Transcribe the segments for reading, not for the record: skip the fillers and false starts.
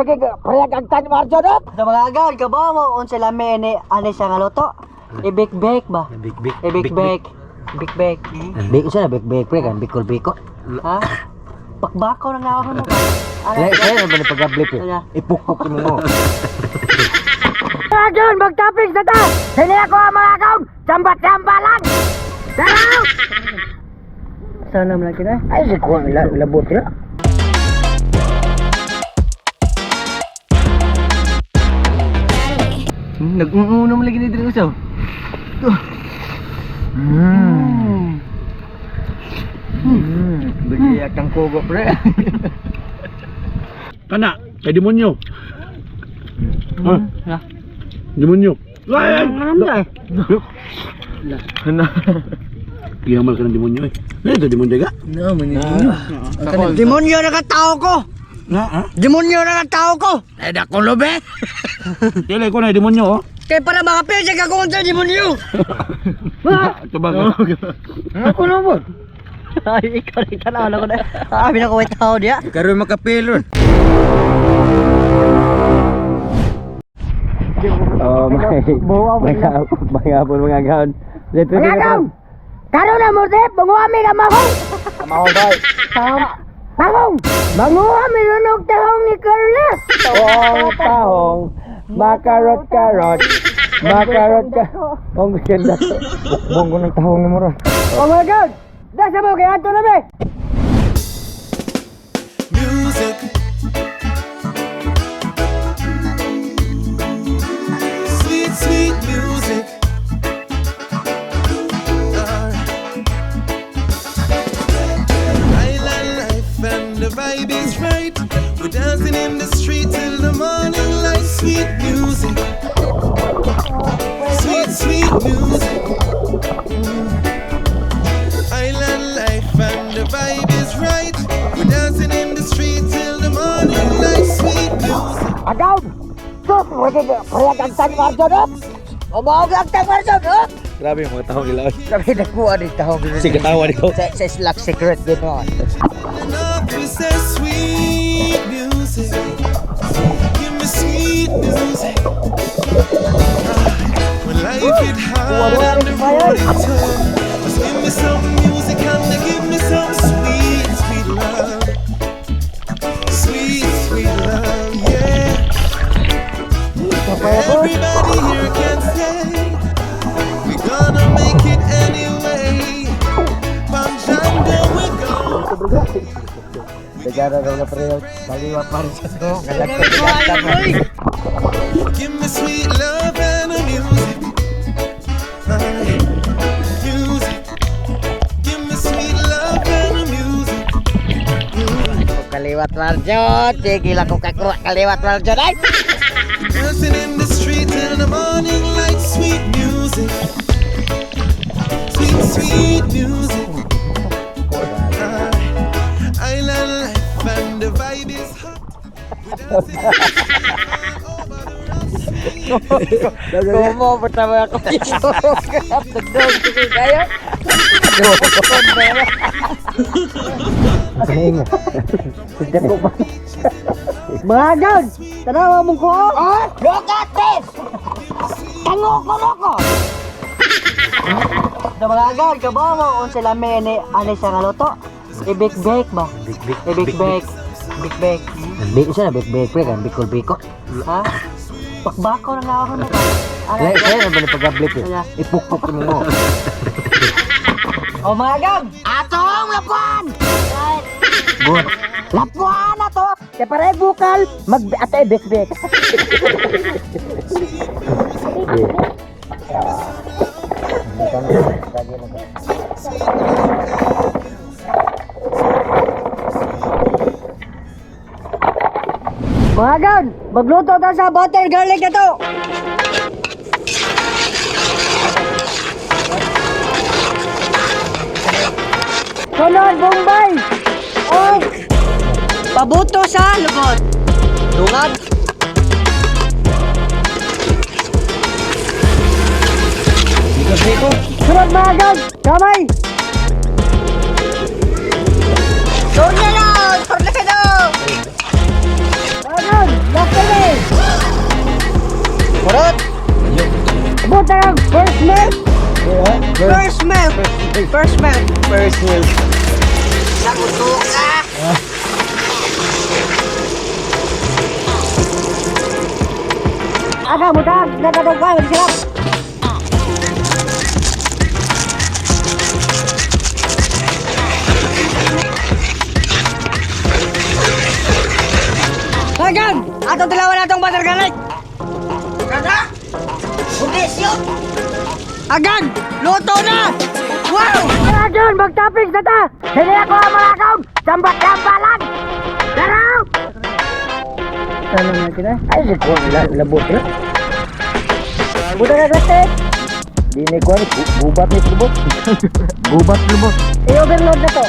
Murag prayag ang tan Marjo no. Sa mga agaw, kabaw mo unsa lami ni ani siya nga luto? I-bake-bake ba? Big big. I-bake-bake. Bake-bake. Bake siya bake bake pre kan bikol biko. Ha? Pakbako na nga ako mo ba? Kaya kaya na ba ni pagablip eh. Ala. Ipukpok mo. Agyon, magtapik sa ta! Sini ako ang mga agaw! Samba-samba lang! Daraw! Sana mo lagi na. Ay si ko labot ra. Nag-uunong lagi ni Dre usaw. Bigyan kang kugo pre. Kana, kay demonyo. Ah, Ya. demonyo. Ay! Ano eh? Ano? Gihamal ka ng demonyo eh. Ano ito demonyo ga? No, man Demonyo na ka tao ko! Na, ha? Demonyo na ka tao ko! Eh, dako lobe. Dili ko na demonyo oh. Kaya para makapil siya ka sa demonyo! Ito ba? Ako na ba? Ay, ikaw na tanaw na ko na. Abi na ko may tao diya. Karon makapilon. Oh, may may hapon mga gaon. Mga gaon! Karon na mo trip, banguha mi ka mahong! Mahong bay. Mahong! Banguha mi lunog tahong ni Carla! Tahong tahong. Makarot karot. Makarot ka. Ang ganda. Bukbong ko ng tahong ni Moro. Oh my God! Dasa mo kay ato na be! Music. Sweet, sweet music. Island life and the vibe is right. We're dancing in the street till the morning light. Sweet music. Sweet, sweet music. Island life and the vibe is right. We're dancing in the street till the morning light. Sweet music. Agaw! Sus, murag prayag ang tan Marjo no. Umaog ang tang Marjo, no? Grabe yung mga taong ilaw. Grabe nakuha ni tahong. Sige, tawa dito. Sa Slack secret ganoon. And up we say sweet music. Give me sweet music. Ah, when life hit hard and the road is tough, just give me some music and give me some sweet, sweet love. Sweet, sweet love, yeah. Everybody here can say we gonna make it anyway. Panjang we go. Dagara daw na pre. Kaliwa pa rin sa to. Give me sweet love and a music. Aye, music. Give me sweet love and a music. Kaliwat Marjo. Sige lang ko kakuha kaliwat Marjo. Ay! Dancing in the street till the morning light. Sweet music. Sweet, sweet music. Aye, island life and the vibe is hot. We're dancing in the street all over the rock. Kumo pertama ako. Tagdog sige kayo. Ko pa. Mga agaw! Tanawa mong ko! Oh, look at this. Tango ko loko. Sa mga agaw, kabaw mo unsa lami ni ani siya nga luto? I-bake-bake ba? I-bake-bake. Bake-bake. Bake siya bake bake pre kan bikol biko. Ha? Pakbako na nga ako mo ba? Kaya kaya na ba ni pagablip eh. Ala. Ipukpok mo. Oh mga agaw! Atong lapuan! Good. Lapuan na to! Kaya pare bukal, mag ate bake-bake. Mga agaw, magluto ta sa butter garlic na to! Sunod, Bombay! Oh! Pabuto sa lubot. Dungag. Sunod mga agaw, kamay! Tornado! Tornado! Mga agaw, Charot! Buta ang first milk! First milk! First milk! First milk. Naguto ka! Aga, buta! Natatog ka! Sarap! Agan! Atong tilawan natong butter garlic! Kaka! Bugis yun! Agan! Luto na! Wow! Agan! Magtapik na ta! Hindi ako ang mga kaong! Samba-samba lang! Laro! Sana nga kita? Ay, si Kuan, labot na. Buta na gate! Di ni Kuan, gubat ni lubot. Gubat lubot. I-overload na to!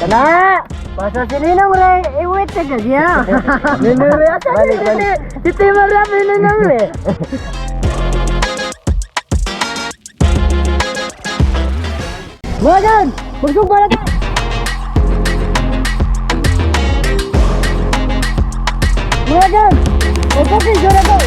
Kana! Basta si Ninong Ray, iwit ka niya! Ninong Ray, asa Balik, balik. Si Timur Ray, Ninong Ray! Mga gan! Magsugba na ta! Mga gan! Okay, na to!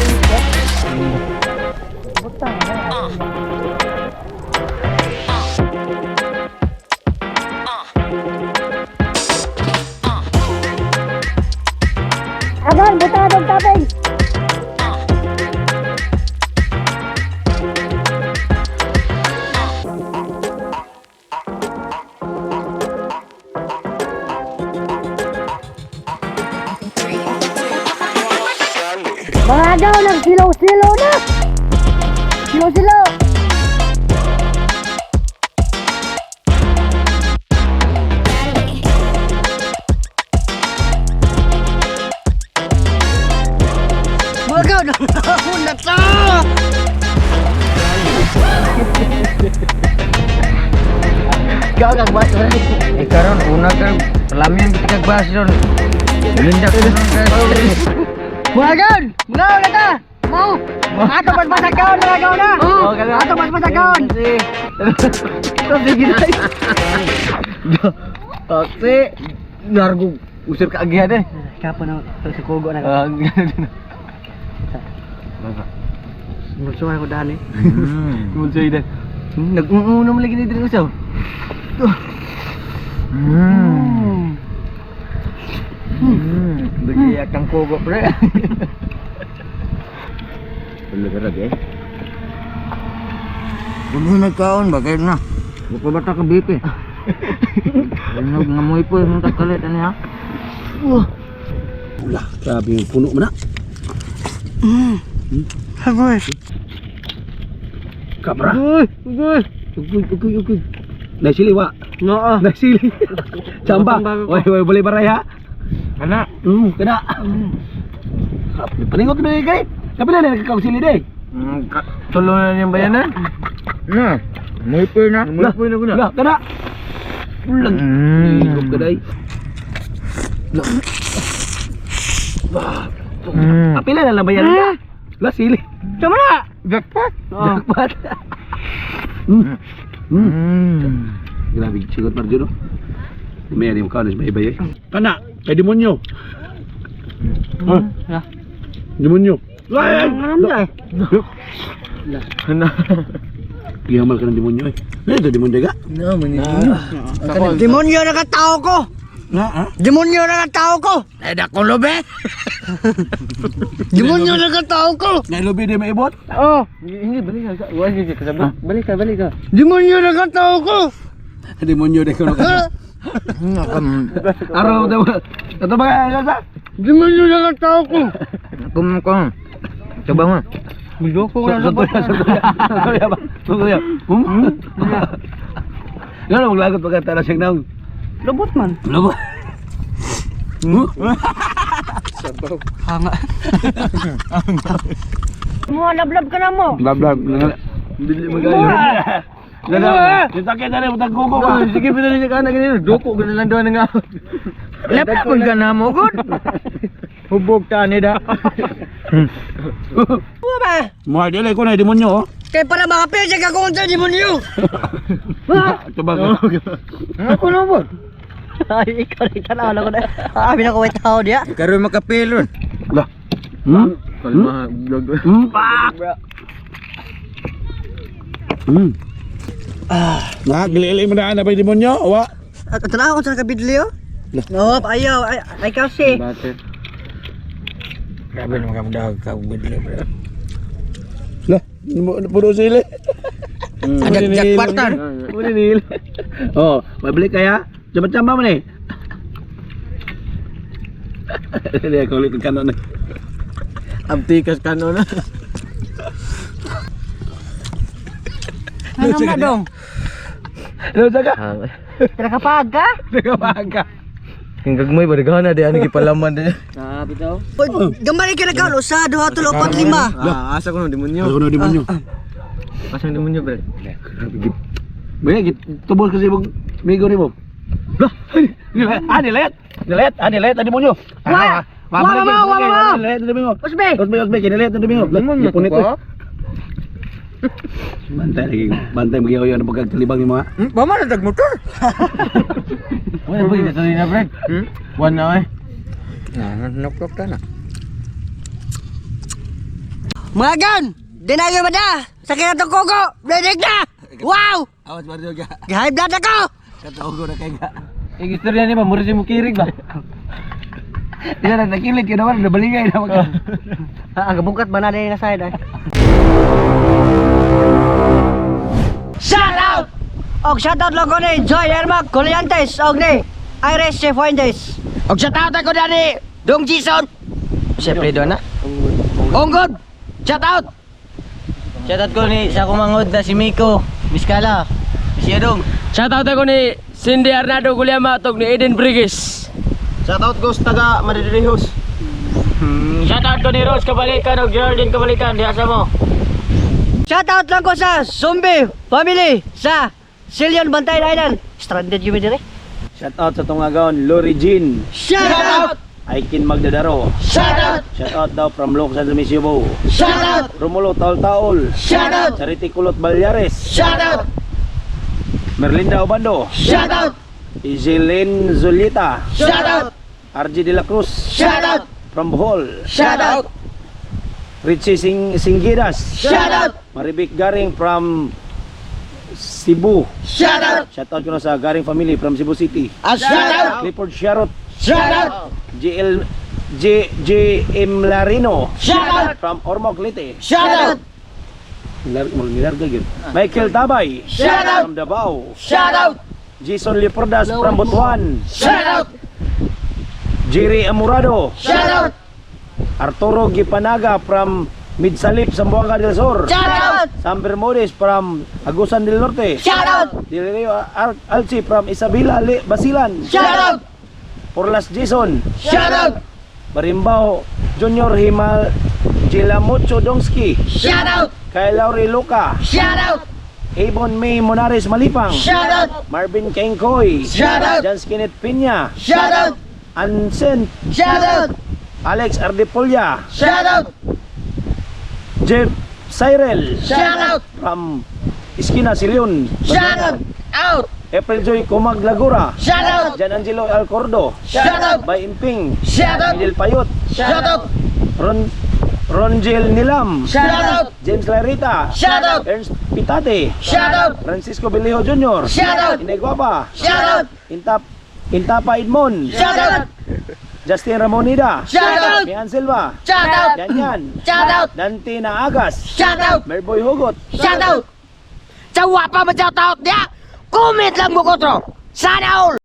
Agan, buta na tong topping! Mga agaw, nagsilaw-silaw na! Silaw-silaw! Mga agaw, nangahon na ta! Ikaw kag bas Eh karon una ka lamian kita kag bas ron. Lindak ko ron. Mga agaw, mga agaw na ta! Mau! Ato basbasag kaon, mga agaw na! Ato basbasag kaon! Sige na. Taksi. Nargo usir ka agihan eh. Kapo na, sa kugo na. Ah, Mulsuhan ko dahil eh. Mulsoy din. Nag-uuna mo lagi ni diri usaw. Bagi akang kugo pre. Wala ka lagi eh. Kung nagkaon ba kayo na. Buko ba ta ka BP? Ano ngamoy po yung takalit ano ha? Ula, grabe yung puno mo na. Agoy! Kabra. Uy, uy. Ugoy, ugoy, ugoy. Naisili wa. Noo. Naisili. Chamba. Oy, oy, boleh baray ha. Ana. Kana. Paningot na kay. Kapila na nagkakausili day. Tulo na niyang bayanan. Na. Muipoy na. Muipoy na guna. Lah, kana. Ulang. Igop ka day. Lah. Apila na lang bayaran ka. Lah sili. Tama na! Jackpot. Jackpot. Grabe, sigot Marjo, no? May ano yung kaon, may bay eh. Kana, kay demonyo. Yeah. Demonyo. Ay! Ano eh? Ano? Gihamal ka ng demonyo eh. Ano ito, demonyo ka? No, manito. Demonyo na katao ko! Na, ha? Demonyo na katao ko! Eh dako lobe. Demonyo na katao ko! Nailobi di maibot? Oh! Hindi, balik ka. Wala ka kasabot. Balik ka, balik ka. Demonyo na katao ko! Demonyo di ko na. Araw, ito ba kaya sa? Demonyo na katao ko! Kumkong. Coba mo. Guloko ko na Sa tuya, sa tuya. Sa tuya ba? Sa tuya. Gano'n maglagot pagkatara siyang naong. Lubot man. Lobo. Hanga. Mo, lablab ka na mo. Blab blab. Dili magayo. Gano'n. Yung sakit na rin, butang kuko ba? Sige, pinali niya ka na ganyan. Doko, ganun lang doon nga. Lapa pun ka na mo gud. Hubog ta ni da. Mo ba? Mga dili ko na demonyo oh. Kay para makapil siya ka kontra demonyo! Ito ba? Ako na ba? Ay, ikaw na tanaw ko na. Abi na ko may tao diya. Karon makapilon. Lah. Hmm? Kalma, vlog. Pak! Ah. Gilili mo na na ba demonyo? Wa. At tanaw ko sa kabidli oh. No, ayaw, ay, ay kasi. Butter. Grabe naman ka magdahag ka bidli bro. Lah, puro sili. Jackpotan. Puro nil. Oh, mabili kaya? Chamba-chamba man eh. Hindi ako ulit kanon na. Amtikas ka no na. Ano na dong? Ano sa ka? Tara ka? Nagabaga. King gagmay ba daghan na di ani gipalaman di. Ah, bitaw. Gamay ka nagkaon usa, duha, tulo, upat, lima. Ah, asa ko no demonyo. Ano na demonyo? Asa ang demonyo, bro? Baya, tubos kasi mong migo ni mo. Lah, ah, nilayat. Nilayat, ah, nilayat ang demonyo. Wa! Wa, wa, wa, wa! Nilayat ang demonyo. Usbe! Osbe, osbe, kinilayat ang demonyo. Demonyo Ipunit, to ka? eh. Bantay lagi, bantay magiyaw ang pagkakalibang ni mga. Ba man nag motor? Wala ba dito na bread? Hmm? One na eh. Na, noklok ta na. Mga gan! Dinayo ba na? Sakit na itong kuko! Blinig na! Wow! Awas ba ka? High blood ako! Kataogo na kay ka. Eh istorya ni ba mura si mukirig ba? Di na nakilig kay naman nabalingay na mag. Ah, ang bungkat ba na din na side ay. Shout out! Og shout out lang ko ni Joy Ermac Coliantes og ni Iris Cifuentes. Og shout out ako dani Dong Jason. Siyempre doon na. Onggod! Shout out! Shoutout ko ni sa kumangod na si Miko, Miskala, si Yadong. Shoutout ako ni Cindy Arnado Gulyama tog ni Eden Brigis. Shoutout ko sa taga Maridirihos. Shoutout ko ni Rose Kabalikan og Geraldine Kabalikan diha sa mo. Shout out lang ko sa Zombie Family sa Silion Bantayan Island. Stranded yun dire. Shout out sa tungagaon Lori Jean. Shout out! Aikin Magdadaro. Shout out! Shout out daw from Lok San Remigio. Shout out! Romulo Taol Taol. Shout out! Charity Kulot Balyares. Shout out! Merlinda Obando. Shout out! Iselin Zulita. Shout out! RG De La Cruz. Shout out! From Bohol. Shout out! Richie Singidas. Shout out! Maribik Garing from Cebu. Shout out! Shout out ko na sa Garing family from Cebu City. Ah, shout out! Clifford Sharot. Shout out! GL J J M Larino. Shout out! From Ormoc Leyte. Shout out! Nilarga yun. Michael Tabay. Shout out! From Davao. Shout out! Jason Lepordas from Butuan. Shout out! Jerry Amurado. Shout out! Arturo Gipanaga from Midsalip, Zamboanga del Sur. Shout out! Sam Bermudez from Agusan del Norte. Shout out! Delirio Alci from Isabela, Basilan. Shout out! Porlas Jason. Shout out! Barimbao Junior Himal Gilamucho Dongski. Shout out! Kyle Lauri Luca. Shout out! Avon May Monares Malipang. Shout out! Marvin Kengkoy. Shout out! Jan Skinnet Pinya. Shout out! Ansen Shout out! Alex Ardipolia. Shout out! Jeff Cyril. Shout out! From Esquina Silion. Shout out! Out! April Joy Kumag Lagura. Shout out! Jan Angelo Alcordo. Shout out! Bay Imping. Shout out! Miguel Payot. Shout out! Ron Ronjel Nilam. Shout out! James Larita. Shout out! Ernst Pitate. Shout out! Francisco Belijo Jr. Shout out! Inday Guapa. Shout out! Intapa Edmond. Shout out! Justin Ramonida. Shout out! Mian Silva. Shout out! Yanyan. Shout out! Dante Naagas. Shout out! Merboy Hugot. Shout out! Sa wapa mo shout out niya! Comment lang mo kotro! Sana all!